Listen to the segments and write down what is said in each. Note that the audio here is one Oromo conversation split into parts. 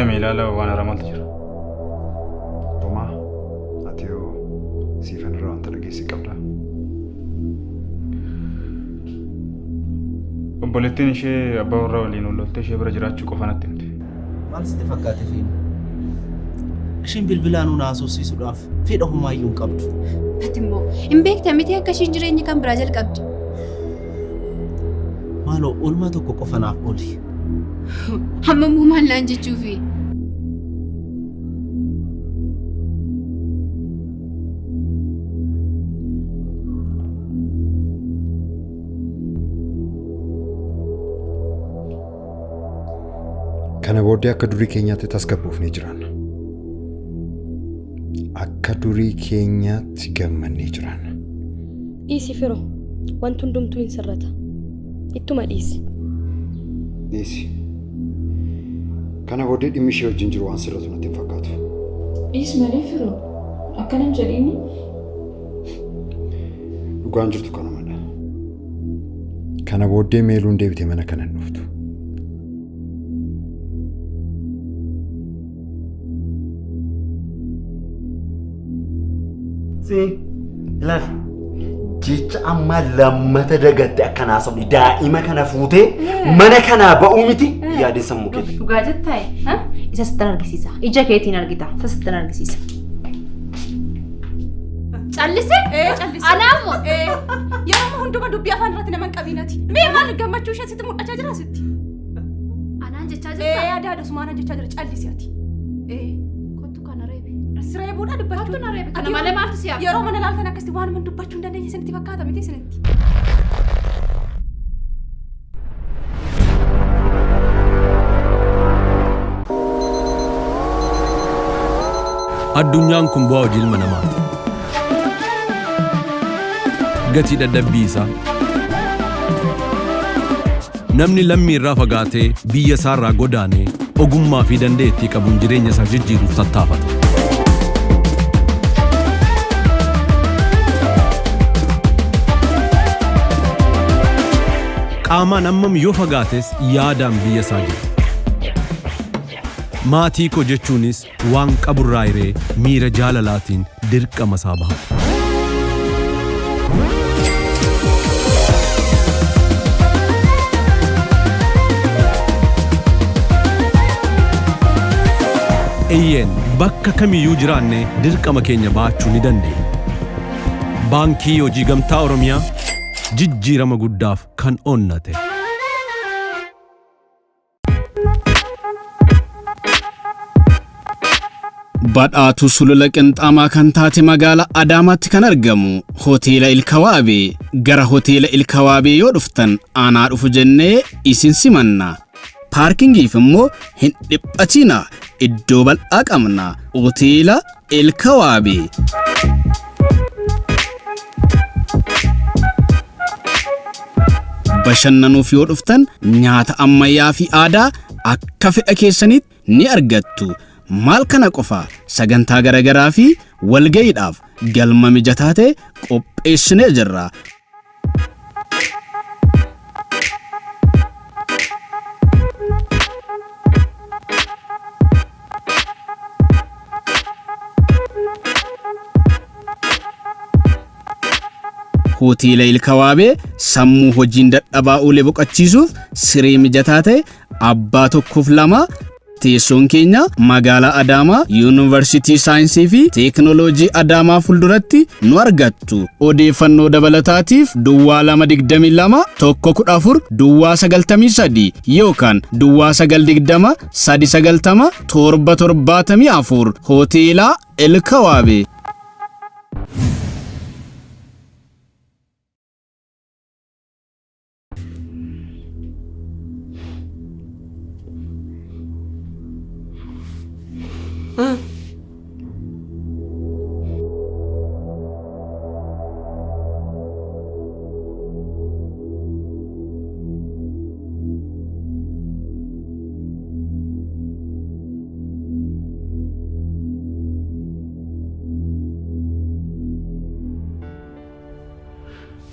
Waa'ee Meelaala waan haaraa maaltu jira? Homaa, ati hoo Siifan irraa wanta dhageesse qabdaa? Obboleettiin ishee abbaa warraa waliin wal loltee ishee bira jiraachuu qofa natti himte. Maal sitti fakkaate Fiin? Ishiin bilbilaanuu na haasofsiisuudhaaf fedha homaayyuu hin qabdu. Ati immoo hin beekta miti akka ishiin jireenya kan biraa jalqabde. Maaloo oolmaa tokko qofa naaf ooli. Amma immoo maal naan jechuufi? Kana booddee akka durii keenyaatti tasgabboofnee jiraanna. Akka durii keenyaatti gammannee jiraanna. Dhiisi firo, wanti hundumtuu hin sirrata. Ittuma dhiisi. Dhiisi. Kana booddee dhimmi ishee wajjin jiru waan sirratu natti hin fakkaatu. Dhiis malee firoo. Akkana hin jedhiini. Dhugaan jirtu kanumadha. Kana booddee meeluun deebitee mana kana hin dhuftu. Si ilaali jecha ammaa lammata dagatte akka naasofne daa'ima kana fuutee mana kanaa ba'uu miti yaadin sammuu keetti. Dhugaa jettaa? Isa sittan argisiisa. Ija keetiin argita. Isa sittan argisiisa. Callise? Callise. Anaa immoo? Yeroo hunduma dubbii afaan irratti nama hin qabinati. Mee maal gammachuu ishee sitti mul'achaa jira sitti? Anaan jechaa jirta? Ee adaadha sumaanaan jechaa jira callisi ati. Ee. Kottu kana reebi. Siree buudhaa dubbachuu. Kottu na reebi. Kana Ati malee maaltu si hafa? Yeroo mana laaltan akkasitti waan man dubbachuu hin dandeenye isinitti fakkaata miti isinitti. Addunyaan kun bu'aa hojii ilma namaati. Gatii dadhabbii isaa. Namni lammii irraa fagaatee biyya isaa irraa godaanee ogummaa fi dandeettii qabuun jireenya isaa jijjiiruuf tattaafata. Qaamaan hammam yoo fagaates yaadaan biyya isaa jira. Maatii koo jechuunis waan qaburraa hiree miira jaalalaatiin dirqama isaa bahata. Eeyyeen bakka kamiyyuu jiraanne dirqama keenya baachuu ni dandeenya. Baankii Hojii Gamtaa Oromiyaa jijjiirama guddaaf kan onnate. Badhaatuu sulula qinxaamaa kan taate magaala Adaamaatti kan argamu Hoteela Ilkawaabee. Gara Hoteela Ilkawaabee yoo dhuftan aanaa dhufu jennee isin simanna. Paarkingiif immoo hin dhiphatina iddoo bal'aa qabna. Hoteela Ilkawaabee. Bashannanuuf yoo dhuftan nyaata ammayyaa fi aadaa akka fedha keessanitti ni argattu. Maal kana qofa sagantaa garaagaraa fi walga'iidhaaf galma mijataa ta'e qopheessinee jirra. Hoteela Ilkawaabee sammuu hojiin dadhabaa oole boqochiisuuf siree mijataa ta'e abbaa tokkoof lama teessoon keenya magaalaa Adaamaa Yuunivarsiitii Saayinsii fi Teekinooloojii Adaamaa fuulduratti nu argattu. Odeeffannoo dabalataatiif Duwwaa 2 22 1 14 Duwwaa 93 yookaan Duwwaa 9 20 3 90 7 74 Hoteela Elkawaabee.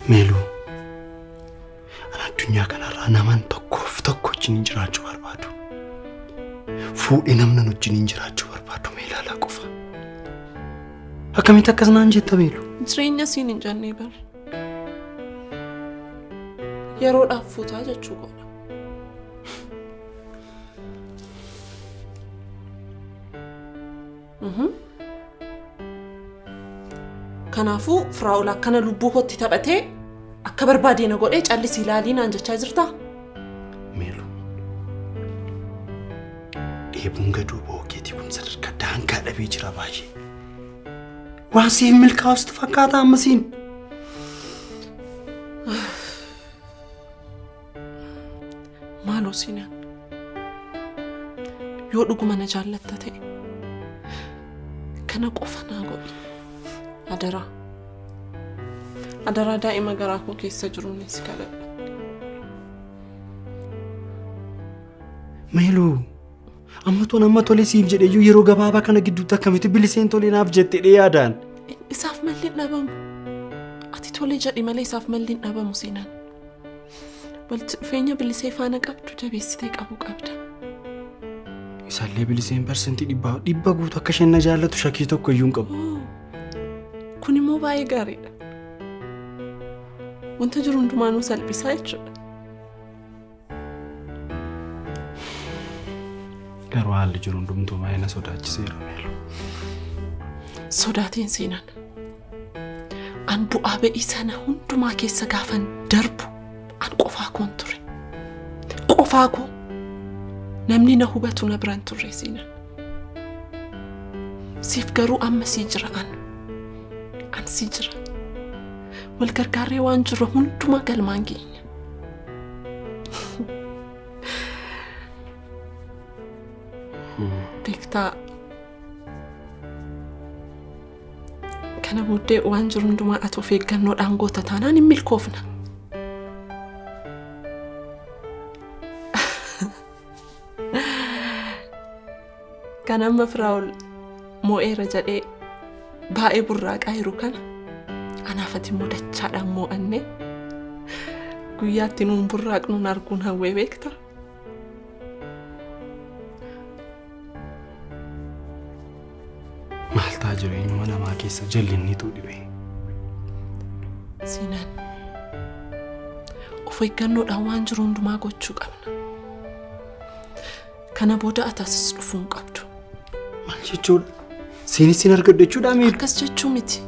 Meeluu, ani addunyaa kanarraa naman tokkoof tokko wajjin jiraachuu barbaadu. Fuudhee namna wajjiniin jiraachuu barbaadu Meelaalaa qofa. Akkamitti akkas naan jetta Meelu? Jireenya siin hin jennee bar. Yeroodhaaf fuutaa jechuu koodha. Kanaafuu Firaa'ol akkana lubbuu kootti taphatee akka barbaade na godhee callisii ilaalii naan jechaa jirtaa? Meelu. Dheebuun gaduu ba'uu keetii kun sadarkaa daangaa dhabee jira baay'ee. Waan siif milkaa'u sitti fakkaata amma siin. Maaloo Siinaan. Yoo dhuguma na jaallatta ta'e kana qofa naa godhi. Adaraa. Adaraa daa'ima garaa koo keessa jiruun si kadhadha. Meeluu. Amma toon amma tole siif jedheyyuu yeroo gabaabaa kana gidduutti akkamitti biliseen tole naaf jettee yaadaan. Isaaf malli hin dhabamu. Ati tole jedhi malee isaaf malli hin dhabamu Siinaan. Walitti dhufeenya bilisee faana qabdu jabeessitee qabuu qabda. Isaallee biliseen 100% guutuu akka isheen na jaallatu shakkii tokko iyyuu hin qabu. Kun immoo baay'ee gaariidha. Wanta jiru hundumaanuu salphisaa jechuudha. Garuu haalli jiru hundumtuu baay'ee na sodaachiseera Meelu. Sodaatiin Siinaan. An bu'aa ba'ii sana hundumaa keessa gaafan darbu an qofaa koon ture. Qofaa koo namni na hubatu na biraan turre Siinaan. Siif garuu amma sii jira an. An sii jira. Wal gargaarree waan jirru hundumaa galmaan geenya. Beektaa kana booddee waan jiru hundumaa ati of eeggannoodhaan goota taanaan hin milkoofna. Kan amma Firaa'ol moo'eera jedhee baay'ee burraaqaa jiru kana anaaf ati immoo dachaadhaan moo'annee guyyaatti nuun burraaqnuun arguun hawwee beekta. Maal ta'a jireenyuma namaa keessa jallinnitu dhibe. Siinaan of eeggannoodhaan waan jiru hundumaa gochuu qabna. Kana booda ati asis dhufuu hin qabdu. Maal jechuudha? Siinis sin argadhu jechuudha Meelu? Akkas jechuu miti.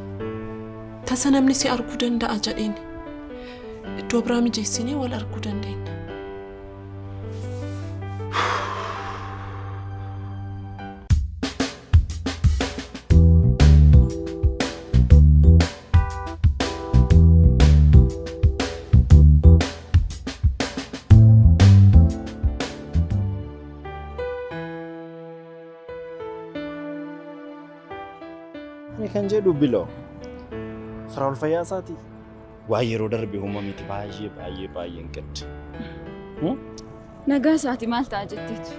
Tasa namni si arguu danda'a jedheen. Iddoo biraa mijeessinee wal arguu dandeenya. Ani kan jedhu biloo Firaa'ol fayyaa isaatii waa yeroo darbe uumamiti miti baay'ee baay'ee baay'een gadda. Nagaa isaati maal ta'a jetteetu.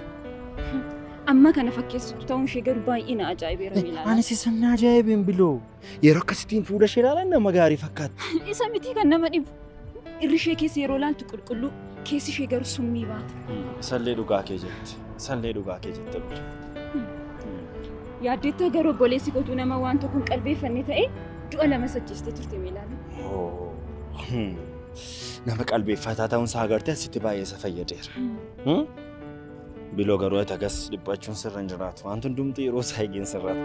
Amma kana fakkeessitu ta'uun ishee garuu baay'ee na ajaa'ibeera Miilaan. Anis isa na ajaa'ibeen biloo yeroo akkasittiin fuula ishee ilaalan nama gaarii fakkaatti. Isa mitii kan nama dhibu. Irri ishee keessa yeroo ilaaltu qulqulluu keessi ishee garuu summii baata. Isallee dhugaa kee jette. Isallee dhugaa kee jette biloo. Yaaddeettaa garuu obboleessi kootuu nama waan tokko hin qalbeeffanne ta'e du'a lama sajjeestee turte Miilaan. Nama qalbeeffataa ta'uun isaa agartee asitti baay'ee isa fayyadeera. Biloo garuu ati akkas dhiphachuun sirra hin jiraatu. Wanti hundumtuu yeroo isaa eegeen sirrata.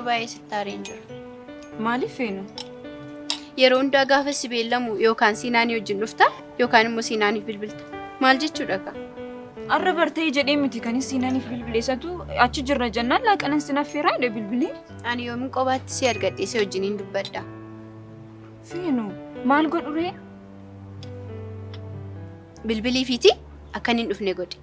baay'ee sitti aareen jira. Maaliif feenu? Yeroo hundaa gaafa si beellamu yookaan Siinaanii wajjin dhufta yookaan immoo Siinaaniif bilbilta. Maal jechuudha kaa? Arra bartee jedhee miti kan Siinaaniif bilbileessatu achi jirra jennaan laaqanan sin affeeraa jedhe bilbilee. Ani yoomin qobaatti si argadhee si wajjiniin dubbadha. Feenu maal godhu ree? Bilbiliifiiti akka inni hin dhufne godhi.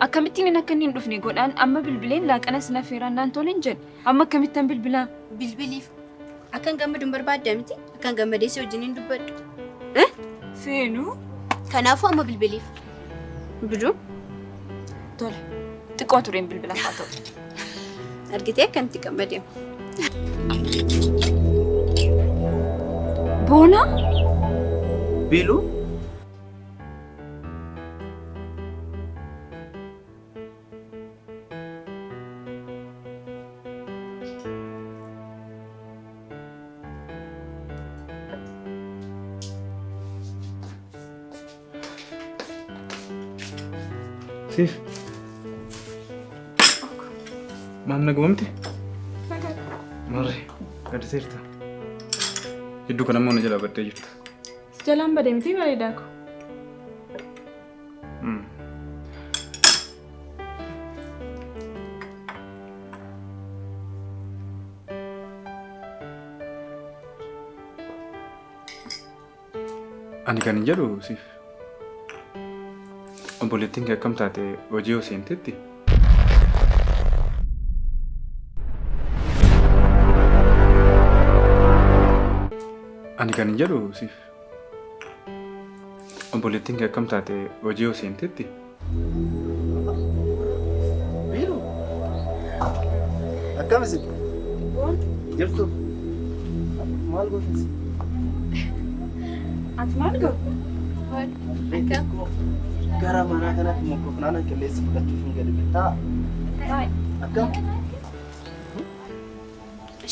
Akkamittiin inni akka inni hin dhufne godhaan amma bilbileen laaqana sin affeeraa naan tole hin jedhe. Amma akkamittan bilbilaa? Bilbiliif akkan gammadu hin barbaadda miti? Akkan gammadee si wajjiniin dubbadhu. Feenu. Kanaafuu amma bilbiliif. Biduu. Tole. Xiqqoo tureen bilbilaaf haa ta'u. Argitee akkamitti gammadee? Boona? Biiluu? Siif. Maal nagumamti? Marri, gaddiseerta. Gidduu kana immoo na jalaa baddee jirta. Jalaan badee miti bareedaa ko. Ani kan hin jedhu siif. Obboleettiin kee akkam taate hojii yoo seentetti? Ani kan hin jedhu siif. Obboleettiin kee akkam taate hojii yoo seentetti? Biilu. Akkam isin? Jirtu? Maal gootas? Ati maal gootu? Gara manaa kanatti mokkofnaan qilleensa fudhachuuf hin gadi bittaa. Akkam?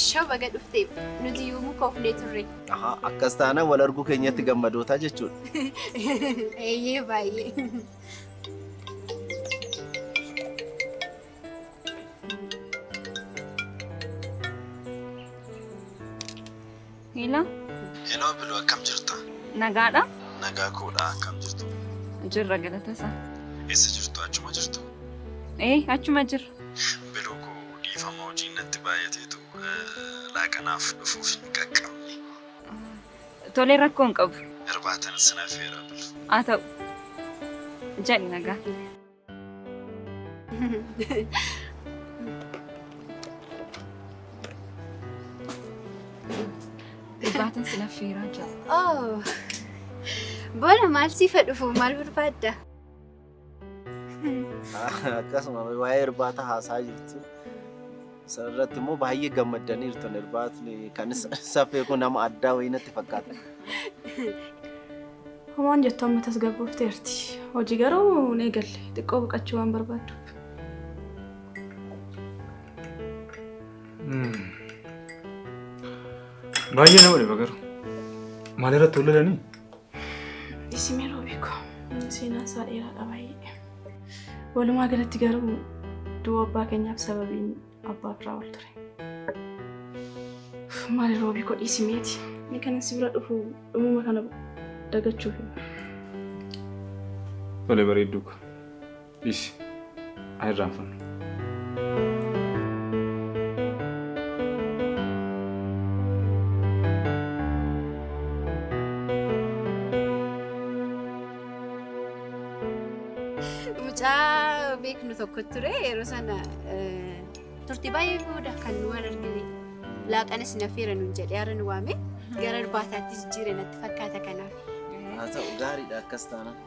Shoo baga dhuftee nuti iyyuu muka ofnee turre. Ahaa, akkas taanaan wal arguu keenyatti gammadootaa jechuudha. Eeyyee baay'ee. Hello. Hello Biluu akkam jirta? Nagaadha? Nagaa koodha akkam jirtu? Jirra galata isaa. Eessa jirtu? Achuma jirtu? Ee achuma jirra. Biluu koo dhiifama hojiin natti baay'ateetu laaqanaaf dhufuuf hin qaqqabne. Tolee rakkoo hin qabu. Irbaatan sin affeera Biluu. Haa ta'u. Jedhi nagaa. Irbaatan sin affeeraa jira. Oh. Boona maal siifa dhufu maal barbaadda? Akkasuma waa'ee irbaata haasaa jirtu. Sanarratti immoo baay'ee gammaddaniirtu irbaatni kan safee kun nama addaa wayii natti fakkaata. Homaan jettu amma tasgabboofteerti. Hojii garuu hin eegalle. Xiqqoo boqochuu waan barbaadduuf. Baay'ee nama dhiba garuu. Maal irratti wal lolanii? Isimee Roobiiko. Seenaan isaa dheeraadha baay'ee. Walumaa galatti garuu du'a abbaa keenyaaf sababiin abbaa biraa ol ture. Maali Roobiiko dhiisimeeti. Inni kanan si bira dhufu dhumuma kana dagachuuf. Tole bareedduu ko. Dhiisi. Haa irraanfannu. Mucaa beeknu tokko ture yeroo sana turtii baay'ee booda kan nu wal argine laaqana sin affeera nuun jedhee har'a nu waame gara irbaataatti jijjiire natti fakkaata kanaaf. Haa ta'u gaariidha akkas taanaan.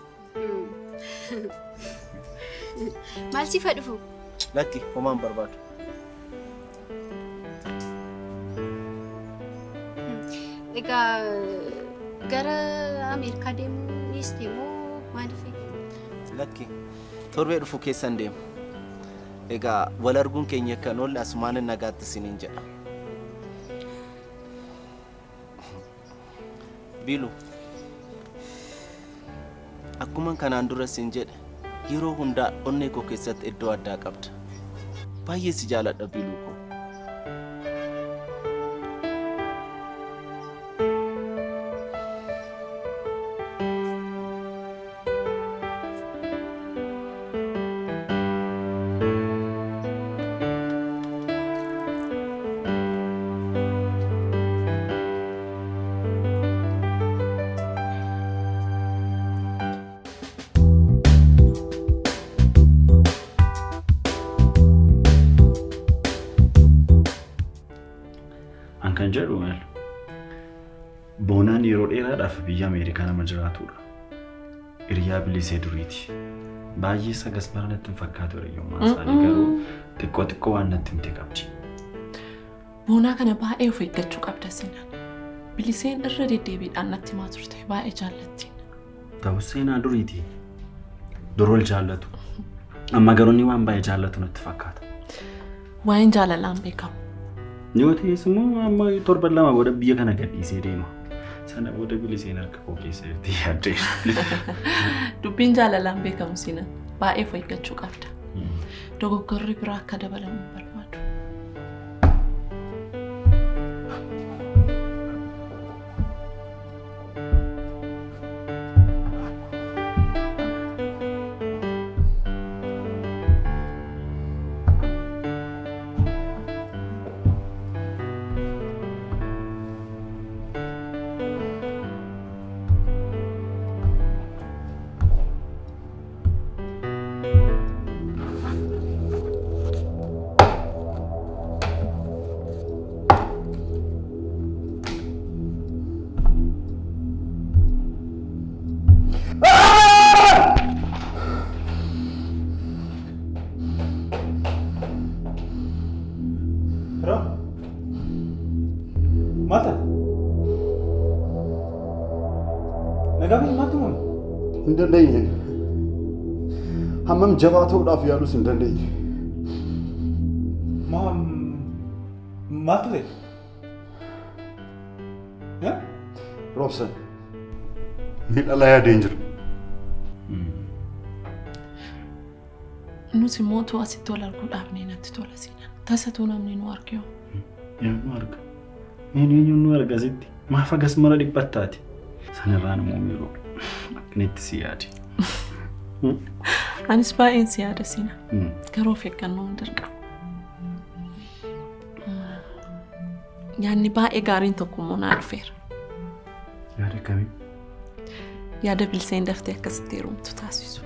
Maal siif haa dhufu? Lakki homaa hin barbaadu. Egaa gara Ameerikaa deemuu dhiiste moo maaliif? Lakki torbee dhufu keessa hin deemu. Egaa wal arguun keenya akka hin oolle asumaanin nagaatti isiniin jedha. Biilu, akkuman kanaan dura siin jedhe yeroo hundaa onnee koo keessatti iddoo addaa qabda. Baay'ee si jaaladha Biiluu koo. An kan jedhu maal? Boonaan yeroo dheeraadhaaf biyya Ameerikaa nama jiraatudha. Hiriyaa bilisee duriiti. Baay'ee sagas bara natti hin fakkaatu hiriyyummaan isaanii garuu xiqqoo xiqqoo waan natti himte qabdi. Boonaa kana baay'ee of eeggachuu qabda Sinaan. Biliseen irra deddeebiidhaan natti himaa turte baay'ee jaallattiin. Ta'us seenaa duriiti. Dur wal jaallatu. Amma garuu inni waan baay'ee jaallatu natti fakkaata. Waa'een jaalalaan beekamu. Yoo ta'es immoo amma torban lama booda biyya kana gadhiisee deema. Sana booda biliseen harka koo keessa jirti yaaddee. Dubbiin jaalalaan beekamu Sinaan. Baay'ee of eeggachuu qabda. Dogoggorri biraa akka dabalamu hin barbaadu. Firoo? Maal taate? Nagaa fi maaltu uumame? Hin dandeenye. Hammam jabaa ta'uudhaaf yaalus hin dandeenye. Maaltu ta'e? Roobsan, miidhalaa yaadeen jira. Nus immoo utuu asitti wal arguu dhaabnee natti tola Sinaan. Tasatuu namni nu arge hoo? Eenyu arga? Eenyu nu arga asitti? Maaf agas mara dhiphattaati? Sanirraan immoo miiroo akkanitti si yaade. Anis baay'een si yaada Sinaan. Garuu of eeggannoon dirqama. Yaadni baay'ee gaariin tokko immoo naa dhufeera. Yaada akkamii? Yaada biliseen daftee akkasitti heerumtu taasisu.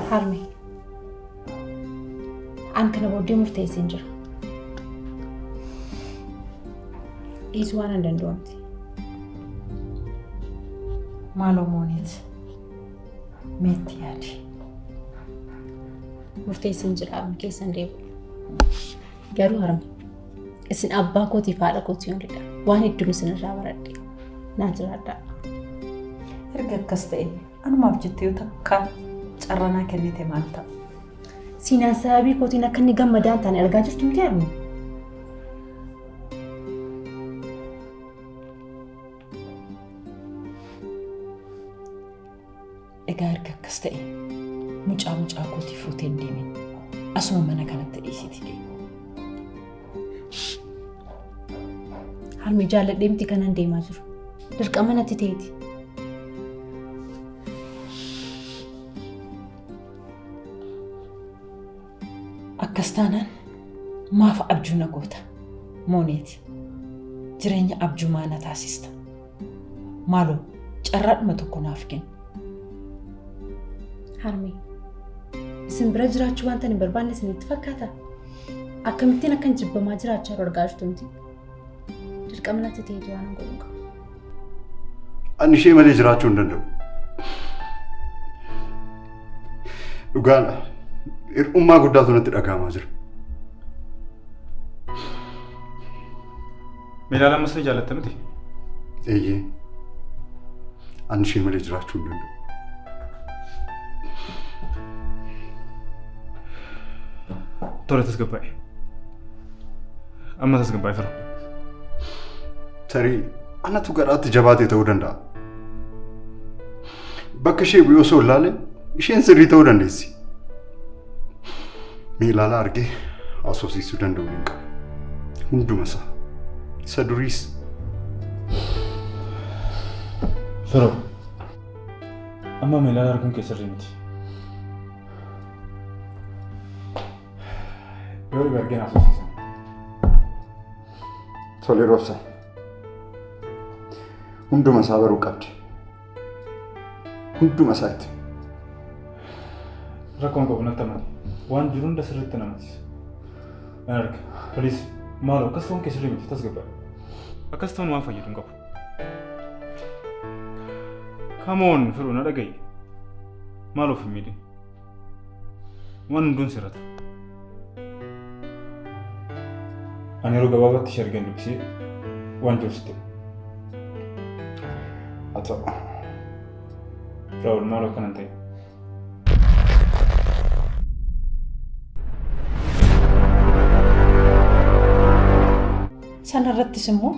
Harmee, an kana booddee murteesseen jira. Dhiisuu waan an danda'u miti. Maaloo Mooneet, meetti yaadi. Murteesseen jira harme keessan deebi'u. Garuu harme, isin abbaa kootiif haadha kootii olidha. Waan hedduun isinirraa baradhe. Naa jiraadhaa. Erga akkas ta'e anumaaf jettee yoo takka carranaa kennite maal ta'a? Siinaan sababii kootiin akka inni gammadaa hin taane argaa jirtu miti harme. Egaa erga akkas ta'e mucaa mucaa kootii fuutee hin deemin. Asuma mana kanatti dhiisiiti deemi. Harme jaalladhee miti kanan deemaa jiru. Dirqama natti ta'eeti. Akkas taanaan maaf abjuu na goota? Mooneeti. Jireenya abjuu maa na taasista? Maaloo carraadhuma tokko naaf kenni. Harmee, isin bira jiraachuu wanta hin barbaanne isinitti fakkaata? Akkamittiin akkan jibbamaa jiraachaa jiru argaa jirtu miti? Dirqama natti ta'eeti waan hin godhu qabu. Ani ishee malee jiraachuu hin danda'u. Dhugaadha. Hir'ummaa guddaatu natti dhaga'amaa jira. Meelaa ammas ni jaallatta miti? Eeyyee. Ani ishee malee jiraachuu hin danda'u. Tole tasgabbaa'e. Amma tasgabbaa'e firoo. Tarii anatu garaatti jabaate ta'uu danda'a. Bakka ishee bu'ee osoo ilaale isheen sirrii ta'uu dandeessi. Mee ilaalaa argee haasofsiisuu danda'u hin qabu. Hunduma isaa. Isa duriis. Firoo. Amma meelaalaa arguun kee sirrii miti. Yoo dhibe argee naasofsiisan. Tole roobsa. Hunduma isaa baruu qabdi. Hunduma isaa itti. Rakkoon qabu natti amani. Waan jiru hunda sirriitti namatti. Nan arga. Please maaloo akkas ta'uun kee sirrii miti tasgabbaa'e. Akkas ta'uun waan fayyadu hin qabu. Come on firoo na dhaga'i. Maal of hin miidhin. Waan hunduun sirrata. Ani yeroo gabaabaatti ishee argeen dubbisee waan jiru sitti hima. Haa ta'u. Raawul maaloo akkana hin ta'in. Sanarrattis immoo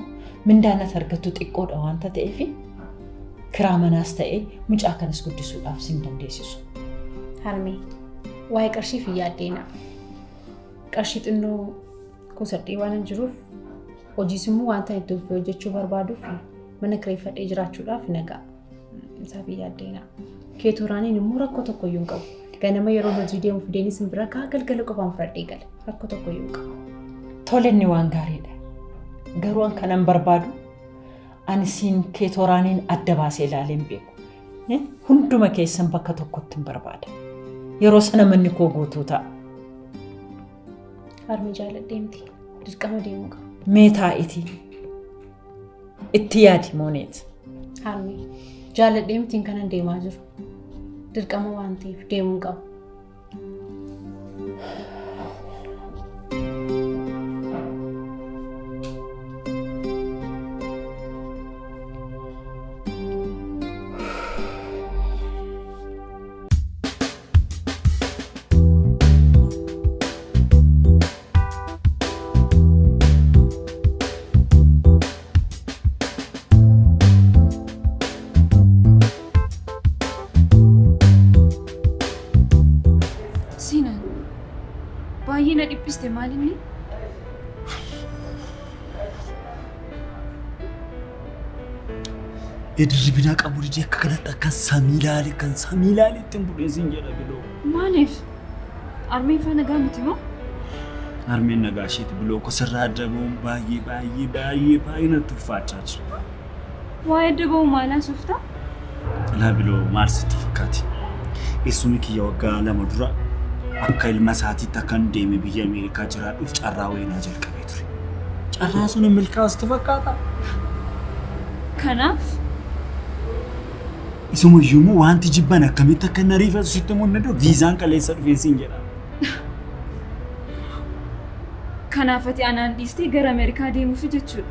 mindaan ati argattu xiqqoodha waanta ta'eef kiraa manaas ta'e mucaa kanas guddisuudhaaf sin dandeessisu. Harmee, waa'ee qarshiif hin yaaddeenaa. Qarshii xinnoo kuusadhee waanan jiruuf hojiis immoo wanta itti fufee hojjechuu barbaaduuf mana kireeffadhee jiraachuudhaaf na ga'a. Isaaf hin yaaddeenaa. Keetoraaniin immoo rakkoo tokko iyyuu hin qabu. Ganama yeroo hojii deemu fideenis isin bira ka'a galgala qofaan fudhadhee gala. Rakkoo tokko iyyuu hin qabu. Tole inni waan gaariidha. Garuu an kanan barbaadu ani siin keetoraaniin adda baasee ilaalee hin beeku. Hunduma keessan bakka tokkotti hin barbaada. Yeroo sana manni koo guutuu ta'a. Harmee jaaladhee miti. Dirqama deemuu qaba. Mee taa'itii itti yaadi Mooneet. Harmee jaaladhee mitiin kanan deemaa jiru. Dirqama waan ta'eef deemuu qaba. Siinan baay'ee na dhiphiste maal inni? Dirribinaa qabu didee akka kanatti akka samii ilaale kan samii ilaale ittiin bulee siin jedha biloo. Maaliif? Armeen faana nagaa miti moo? Harmeen nagaa isheeti biloo ko sirraa adda ba'uun baay'ee baay'ee baay'ee baay'ee natti ulfaachaa jira. Waa'ee adda ba'uu maal haasofta? Ilaa biloo maal sitti fakkaate? Eessumni kiyya waggaa 2 dura akka ilma isaatiitti akkan deeme biyya Ameerikaa jiraadhuuf carraa wayii naa jalqabee ture. Carraa sun hin milkaa'u sitti fakkaataa? Kanaaf? Isuma iyyuu immoo wanti jibban akkamitti akka inni ariifatu sitti himuu hin danda'u. Viizaan kaleessa dhufeen siin jedha. Kanaaf ati anaan dhiistee gara Ameerikaa deemuufi jechuudha.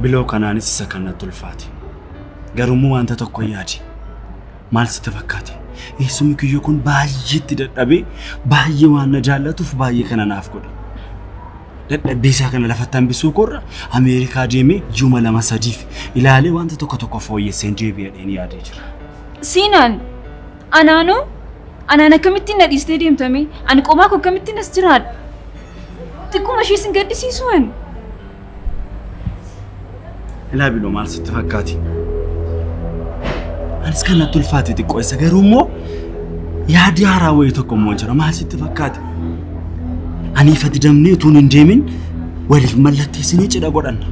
Biloo kanaanis isa kan natti ulfaate. Garuummoo wanta tokko yaadi. Maal sitti fakkaate? Eessumni kiyyoo kun baay'ee itti dadhabee baay'ee waan na jaallatuuf baay'ee kana naaf godhe. Dadhabbii isaa kana lafatti hambisuu koorra Ameerikaa deemee ji'uma 2 sadiif ilaalee wanta tokko tokko fooyyesseen deebi'a jedheen yaadee jira. Siinaan! Anaanoo? Anaan akkamittiin na dhiistee deemta mee? Ani qomaa koo akkamittiin as jiraadha? Xiqquma ishee sin gaddisiisuu ani? Ilaa biloo maal sitti fakkaate? Anis kan natti ulfaate xiqqoo isa garuu immoo yaadi haaraa wayii tokko immoo jira maal sitti fakkaate? Ani ifatti damnee utuun hin deemin waliif mallatteessinee cidha godhanna.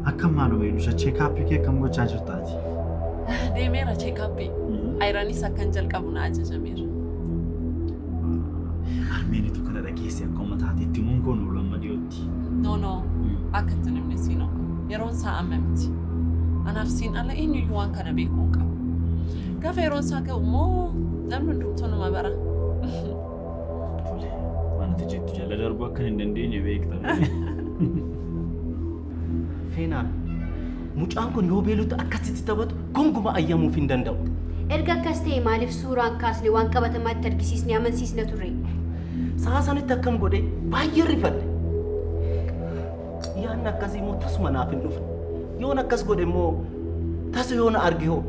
Akkam maaloo Beelusha cheekaappii kee akkam gochaa jirtaati? Deemeera cheekaappii. Ayiraniis akkan jalqabu na ajajameera. Harmeenitu kana dhageesse akka uummata taatetti himuun koo oolu amma dhiyootti. No no akka itti hin himne siin oolu. Yeroon isaa amma miti. Anaaf siin ala eenyuyyuu waan kana beekuu hin qabu. Gaafa yeroon isaa ga'u immoo namni hundumtuu numa bara. Waan ati jettu jala darbuu akka hin dandeenye beekta. Feenaan mucaan kun yoo beelutti akkasitti taphatu gonkumaa ayyamuuf hin danda'u. Erga akkas ta'e maaliif suuraan kaasne waan qabatamaatti argisiisne amansiisna turre? Sa'a sanitti akkam godhe baay'ee rifadhe. Yaadni akkasii immoo tasuma naaf hin dhufne. Yoon akkas godhe immoo tasa yoo na arge hoo